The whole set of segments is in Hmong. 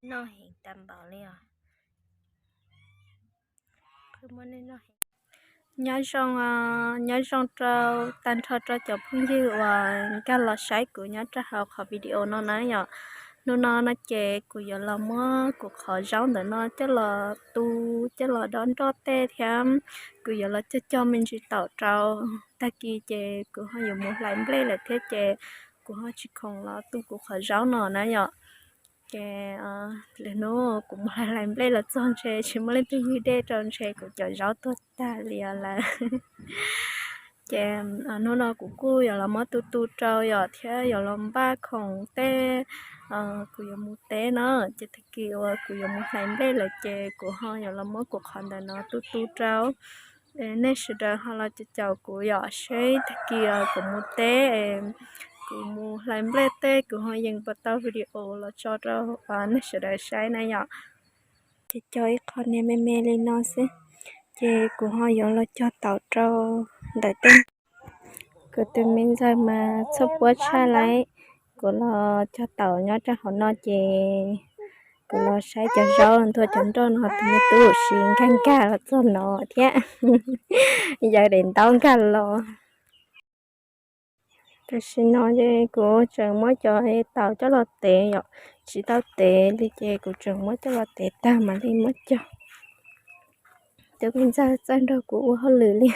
noj heev tag npaum li os. Nyob zoo, nyob zoo rau tag nrho rau cov phooj ywg uas nkag los saib kuv nyob rau hauv qhov video no na yom. Hnub no no ces kuv yuav los muab kuv qhov zaub ntawm no coj los tu, coj los dob nroj tej thiab kuv yuav los cog cog me ntsis taum rau. Tag kis ces kuv ho yuav mus hlais nplej lawm thiab ces kuv ho tsis khoom los tu kuv qhov zaub no na yom. Ces lwm hnub kuv mus hlais nplej los txog ntshe tsis muaj leej twg ywg dej rau ntshe kuv cov zaub tuag tag li lawm. Ces hnub no kuv kuj yuav los muab tu tu rau yom thiab yuav los npaj khoom tej kuv yuav mus teb no. Ces tag kis uas kuv yuav mus hlais nplej lawm ces kuv ho yuav los muab kuv qhov ntawm no tu tu rau. Nej sawv daws ho los caum caum kuv yom, seb tag kis kuv mus teb, kuv mus hlais nplej tej kuv ho yees puas tau video los tso rau nej sawv daws saib na yom. Ces cog ib qho niag me me li no xwb, ces kuv ho yuav los cog taum rau ntawm tej. Kuv tus me ntxawg mas txhob puab tshaj lauj, kuv los cog taum nyob rau hauv no ces kuv los saib cov zaub nthua cov nroj no tus me tub siv nkag nkag los txog no thiab. Yawm daim ntaub nkag los. Tam sim no ces kuv tseem muab cov taum coj los tev yom, tsis tau tev li ces kuv tseem muab coj los tev tag mam li muab cog. Tus me ntxawg txawj nrog kuv ua hauj lwm li,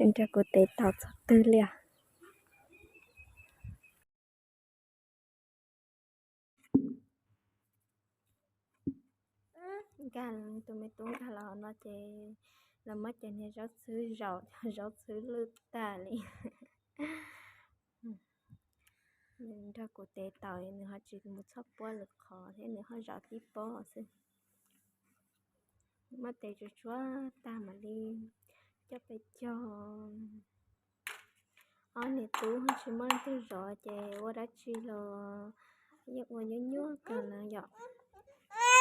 nrog kuv tev taum txog twg li os. Nkag tus me tub nkag los no ces los muab cov niag zaub txhwb zaum, cov zaub txhwb lwj tag li. Nws nrog kuv tev taum nws ho tsis mus txhoj puab lwm qhov thiab nws ho zaum tib pob xwb. Muab tev tsuag tsuag tag mam li coj pes cog. Ob niag tub tsis muaj leej twg zov ces ua dab tsi los yeej ua nyuaj nyuaj kawg na yom.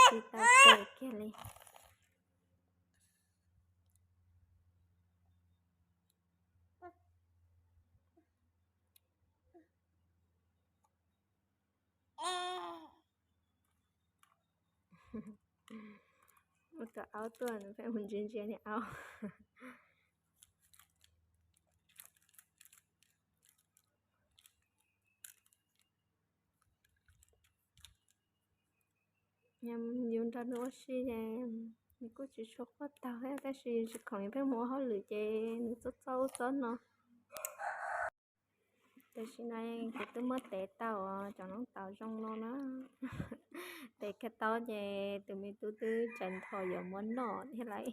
Tsis tau pes kiag li. Ua tus aub tuaj nws pheej mus ntsia ntsia niag aub. Yus nrog nws ua si ces nws kuj tsis tshua quaj taug thiab, tab sis tsis khoom nws pheej mus ua hauj lwm ces nws txob txob ub txob no. Tam sim no kuv twb muab tev tau cov noob taum zoo no na. Tev kiag tau ces tus me tub twb tseem ntho yuav muab noj thiab lauj.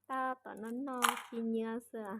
Tab tom noj noj khi nyiab xwb.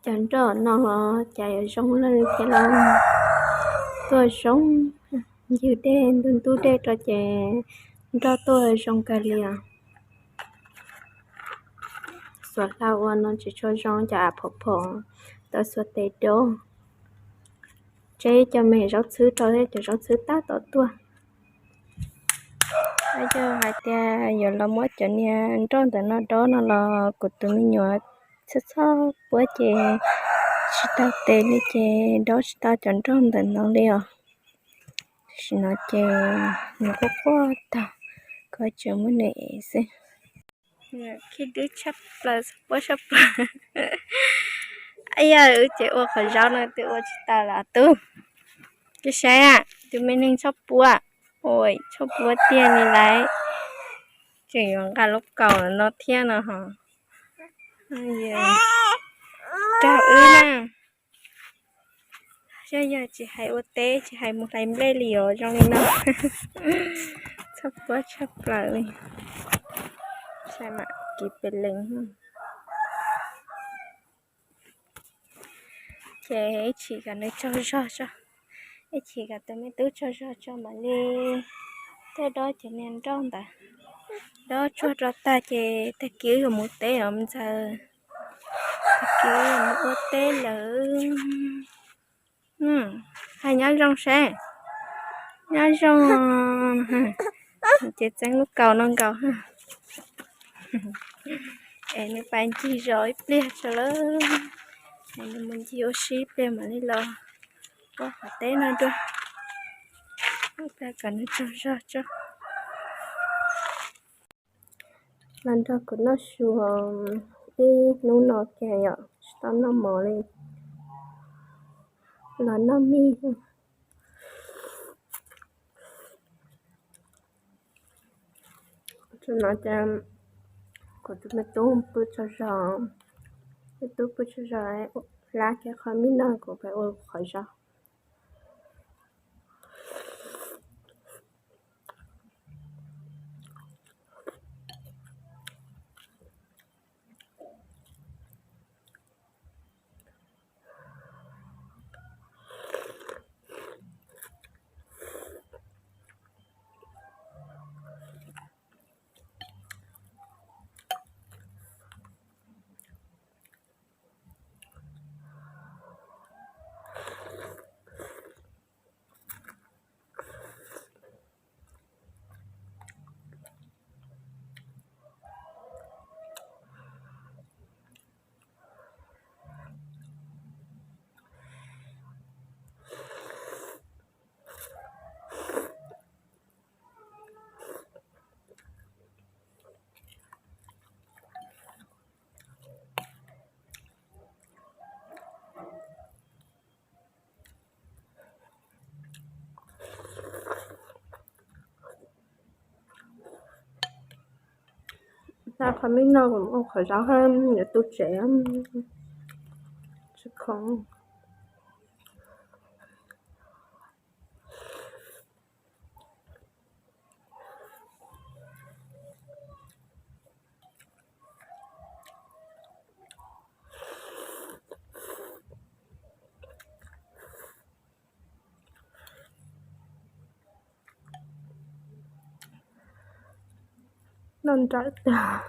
Cov nroj no los cas yuav zoo li thiab lauj. Tuaj zoo, ncig dej ntub ntub dej rau ces nroj tuaj zoo kawg li os. Xuas hla ua no tsis tshua zoo, cov av phom phom tau xuas tes dob. Tseb cov me zaub txhwb rau thiab, cov zaub txhwb tab tom tuaj. Yog hais tias yuav los muab cov niag nroj ntawm no dob no los kuv tus me nyuam txhob txhob puab ces tsis tau tes li ces dob tsis tau cov nroj ntawm no li os. Tam sim no ces nws quaj quaj tag, koj tseem muab nws ev xwb. Khib dwb tshaj plaws, txhob puab tshaj plaws. Yog wb ces ua qhov zaub no twb ua tsis tau los tub. Tus saib, tus me neeg tshaj puab, ua tshaj puab tiag li lauj. Tseem yuav nqa lub kaus no thiab no ho. Raug wb na. Saib yog tsis hais ua teb tsis hais mus hlais nplej li yuav zoo li no. Txhob puab tshaj plaws li. Saib mam kiv pes lees. Ces ib chim kom nws tsaug zog tso, ib chim kom tus me tub tsaug zog tso mam li tuaj dob cov niag nroj ntawd. Dob tsuag rau tag ces tag kis wb yuav mus teb os ntxawg. Tag kis wb yuav mus ua teb lawm. Hais nyob zoo seb. Nyob zoo. Ces txeeb lub kaus no nkaus. Es nws pais ncig zos ib pliag tso lawm, es nws mus ncig ua si ib pliag mam li los ua qhov teb no dua. Ua kom nws tsaug zog tso. Los nrog kuv noj su ib hnub no kiag yom, tsis tau noj mov li. Los noj mij. Tsuas no ces kuv tus me tub pw tsaug zog, me tub pw tsaug zog, hlab kiag qhov mij no kuv pais ua qhov zaub. Hlab qhov mij no kuv ua qhov zaub hab yuav tu tsev tsis khoom. Noj nrawm tag.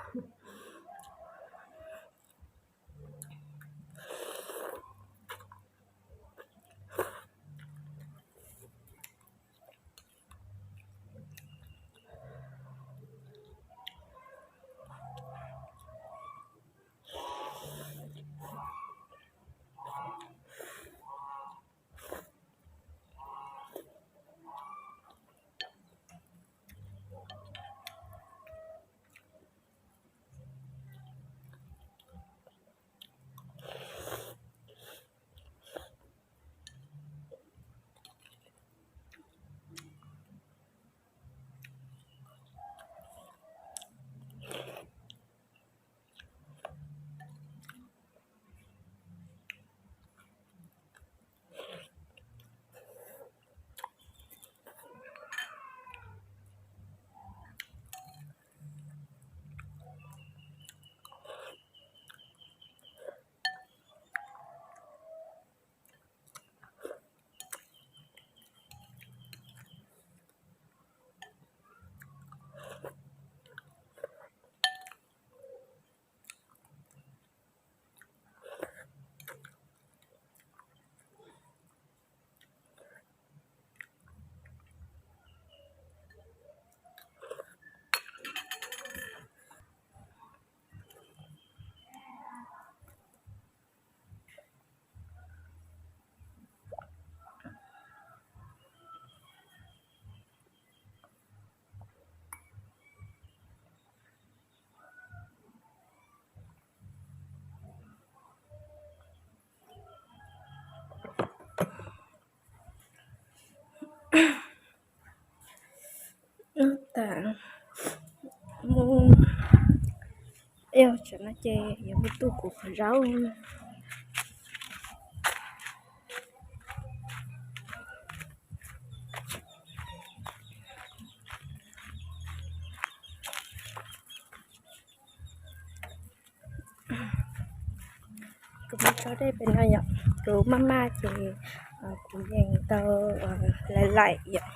Yog tsam no ces yuav mus tu kuv qhov zaub. Kuv muab tso dej pem no yom, kuv maj maj ces kuv yeej tau laim laim yom,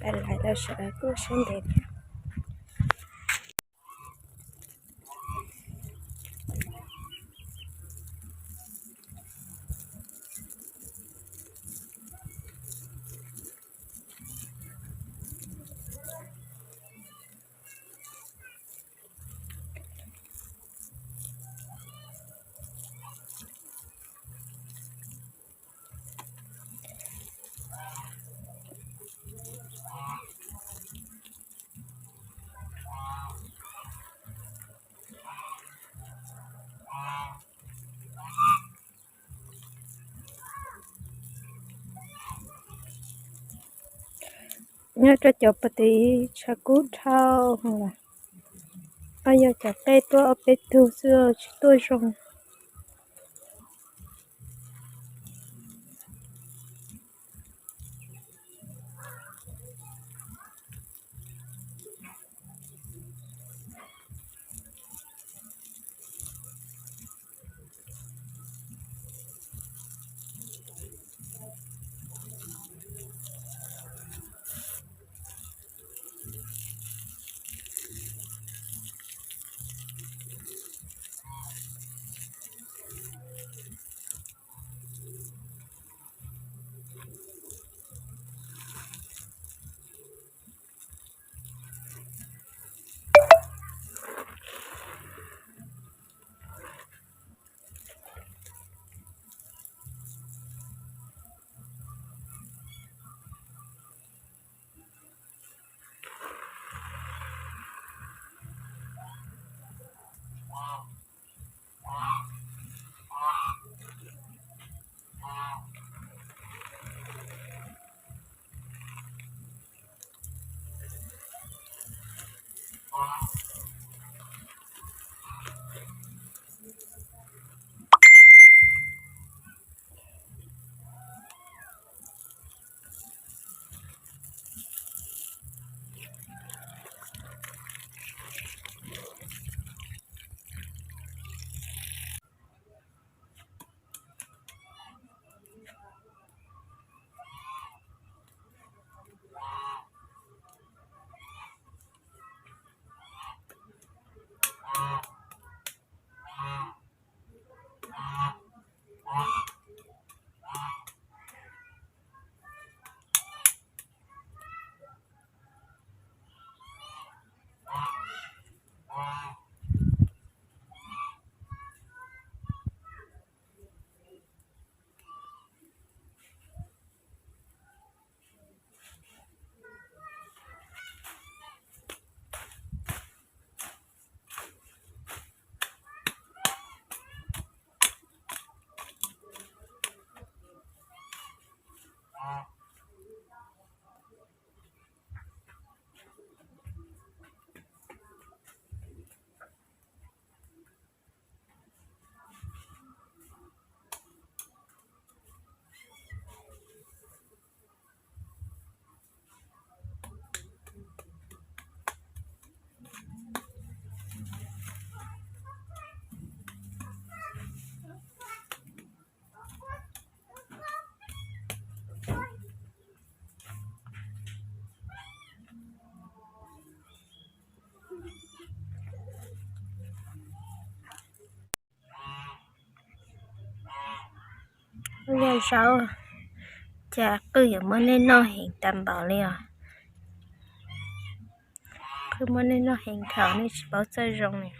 laim laim tau sawv daws kuj siab ntev thiab. Nyob rau cov pov tiv tshav kub dhau, o yog cov qej tuaj ob peb tug xwb tsis tuaj zoo. Yog zaub, cas qwj yuav muab nej noj heev tas npaum li os. Qwj muab nej noj heev thaum nej tsis paub txawj zoo li.